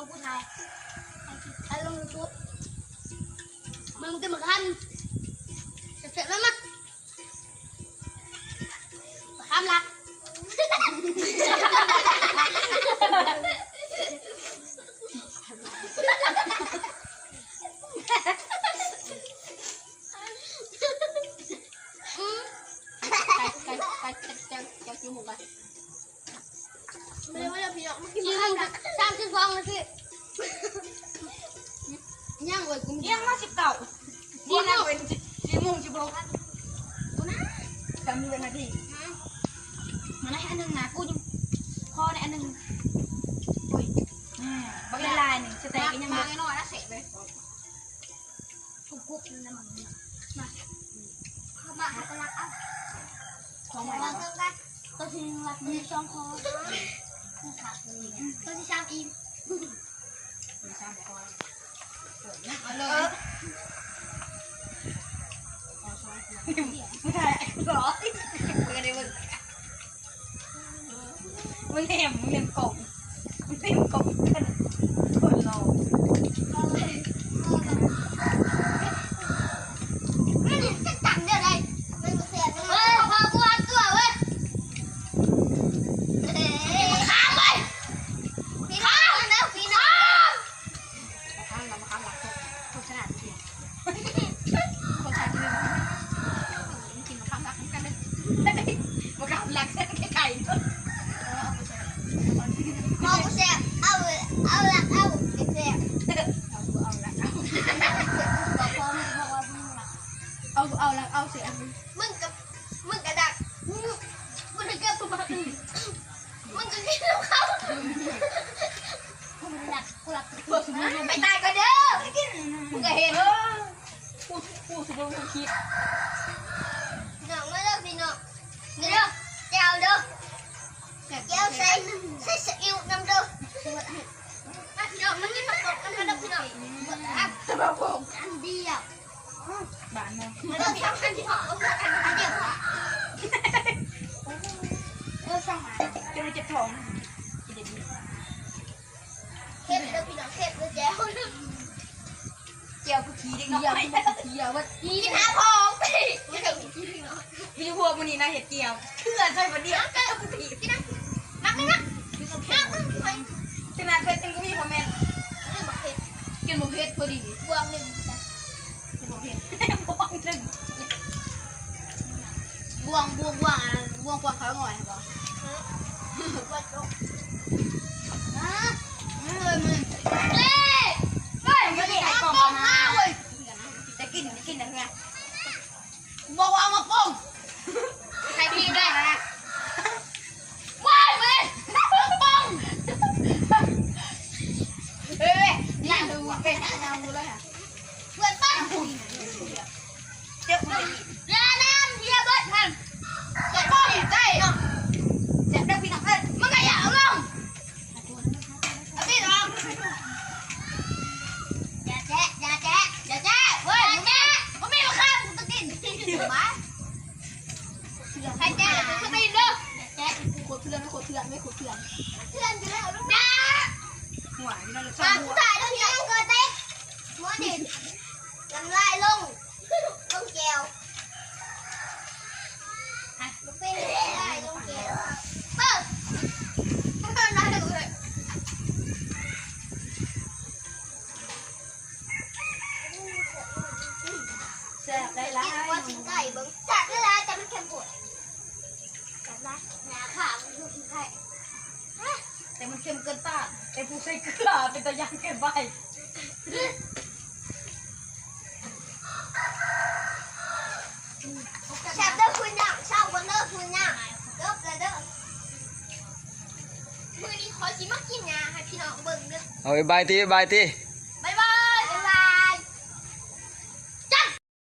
ຜູ້ຊາຍ ໃຫ້ລງຢູທູບ ເບິ່ງແຕ່ໝາກຄຳ ແຊບໆ ມາ ມາ ໝາກຄຳລັກ. ອືມ ໄປ ໄປ ໄປ ເຈົ້າ ເຈົ້າ ເຈົ້າກິນໝູກກ່ອນ. ມາເດີ ມາເດີພີ່ນ້ອງ ມາກິນ ສີ່ໂມງສາມສິບສອງນາທີ ຍັງເວີຍ ກູຍັງມາສິບເກົ້າ ບໍ່ນັບເປັນສີ່ໂມງສິບຫົກ ກູນະ ຈຳຢູ່ເປັນນາທີ. ມາໃນອັນໜຶ່ງນະ ກູຍັງພໍໃນອັນໜຶ່ງ. ໂອ້ຍ ອ່າ ບັກຫຼາຍໆ ນີ້ ສະແຕັກກໍຍັງບໍ່ ມານ້ອຍໆ ລະເສບເລີຍ. ທຸບໆ ນັ້ນນະ ມາ ມາ ເຮົາກໍລັກເອົາ ຂອງມັນ ເອົາ ຕົວທີ່ໜຶ່ງລັກມີສອງຄໍ ຕົວທີ່ສາມອີ່ມ ມີສາມຄໍ ເອົາເລີຍ ເອົາສອງຄໍ ບໍ່ໄດ້ ບໍ່ໄດ້ເບິ່ງ. ມັນແນມ ມັນແນມກ້ອງ ມັນແນມກ້ອງກັນ ຄົນຫຼໍ່ ມັນເຫັນຈັກຈັ່ງແນວໃດ ມັນບໍ່ແຊບ ເອີ ພໍກູຮັບຕົວເວີຍ ເອີ ຂ້າມເວີຍ ຂ້າມເດີພີ່ນ້ອງ ຂ້າມ ຂ້າມ ໂຄສະນາ ໂຄສະນາ ກິນມະຂາມລັກນຳກັນເດີ ມະຂາມລັກໃກ້ໆ ເອີ ເອົາບໍ່ແຊບ ເອົາ ເອົາລັກເອົາ ແຊບ ເອົາ ເອົາລັກເອົາ ບອກພໍ່ແມ່ ບອກວ່າບໍ່ລັກ ເອົາ ເອົາລັກເອົາ ແຊບ ມຶງກໍ ມຶງກໍດັກ ມຶງກໍ ມຶງກໍກິນນຳເຂົາ ໄປຕາຍກ່ອນເດີ ມຶງກໍເຫັນ ເອີ ກູ ກູຊິບໍ່ລົງຄລິບ ພີ່ນ້ອງ ມາເດີພີ່ນ້ອງ ນີ້ເດີ ແຈ່ວເດີ ແຈ່ວໃສ່ ໃສ່ຊີອິ້ວນຳເດີ ມາພີ່ນ້ອງ ມາກິນໝາກກົກນຳກັນເດີພີ່ນ້ອງ ອັນດຽວ ບາດເນາະ ເອີ ສອງອັນ ເອີ ສອງອັນ ຈົນເຈັບທ້ອງ ເຜັດເດີພີ່ນ້ອງ ເຜັດເດີ ແຈ່ວ ແຈ່ວຄືຂີ້ເດັກນ້ອຍ ເອີ ກິນຫາຂອງ ມີແຕ່ພວກມື້ນີ້ນະເຮັດແຈ່ວ ເຄືອໃສ່ບໍ່ເດຍ ກິນນະ ມັກ ມັກ ຂະໜາດເຜັດຍັງບໍ່ມີຄອມເມັນ ເອີ ບໍ່ເຜັດ ກິນບໍ່ເຜັດ ພໍດີ ບວກໜຶ່ງ ບໍ່ເຜັດ ບໍ່ເປັນ ບ່ວງ ບ່ວງ ບ່ວງ ບ່ວງກວາງຂາວງ່ອຍບໍ່ ຮະ ເອີ ມັນ ເອີຍ ເອີຍ ມັນໄດ້ຂອງມາເວີຍ ຈະກິນ ຈະກິນຫຍັງ ບອກວ່າເອົາມາປ້ອງ ໃຫ້ພີບໄດ້ນະ ວ້າຍ ເວີຍ ປ້ອງ ເອີຍ ນັ່ງເປັນນັ່ງຢູ່ເລີຍ ເພື່ອນປ້ອງ ເຈົ້າ ຢ່ານຳ ເຫຍເບິດຫັ້ນ ເພື່ອນປ້ອງໄດ້ເນາະ ແຊບເດີພີ່ນ້ອງເອີຍ ມັນກໍຢ່າເອົາລົງ ເອົາຕິດອອກ ຢ່າແຈະ ຢ່າແຈະ ຢ່າແຈະ ເວີຍ ບໍ່ແຈະ ບໍ່ມີມາຄ້າງ ກູຕ້ອງກິນ ມາ ໃຫ້ແຈະ ກູຕີນເດີ ແຈະ ໂຄດເຖື່ອນ ໂຄດເຖື່ອນ ເວີຍ ໂຄດເຖື່ອນ ເຖື່ອນຢູ່ແລ້ວ ຢ່າ ຫົວຢູ່ນັ້ນ ຕາມຜູ້ຊາຍເດີ ເອີ ເຕະ ຫົວນີ້ ນ້ຳລາຍລົງ ລົງແກ້ວ ອ່ະ ເປັນໄດ້ລົງແກ້ວ ເອີ ແຊບຫຼາຍໆ ກິນຫົວຊີ້ນໄກ່ເບິ່ງ ແຊບຫຼາຍໆ ແຕ່ມັນເຂັ້ມໂພດ ແຊບຫຼາຍ ໜ້າຂ້າມັນຄືຊີ້ນໄກ່ ແຕ່ມັນເຂັ້ມເກີນຕ້ານ ແຕ່ຜູ້ໃສ່ເກືອເປັນຕາຢ້ານເກີນໄປ. ແຊບເດີ ຄຸນນາງ ເຊົາກ່ອນເດີ ຄຸນນາງ ຈົບແລ້ວເດີ ມື້ນີ້ຂ້ອຍຊິມາກິນຫຍ້າໃຫ້ພີ່ນ້ອງເບິ່ງເດີ ເອົາ ບາຍຕິ ບາຍຕິ.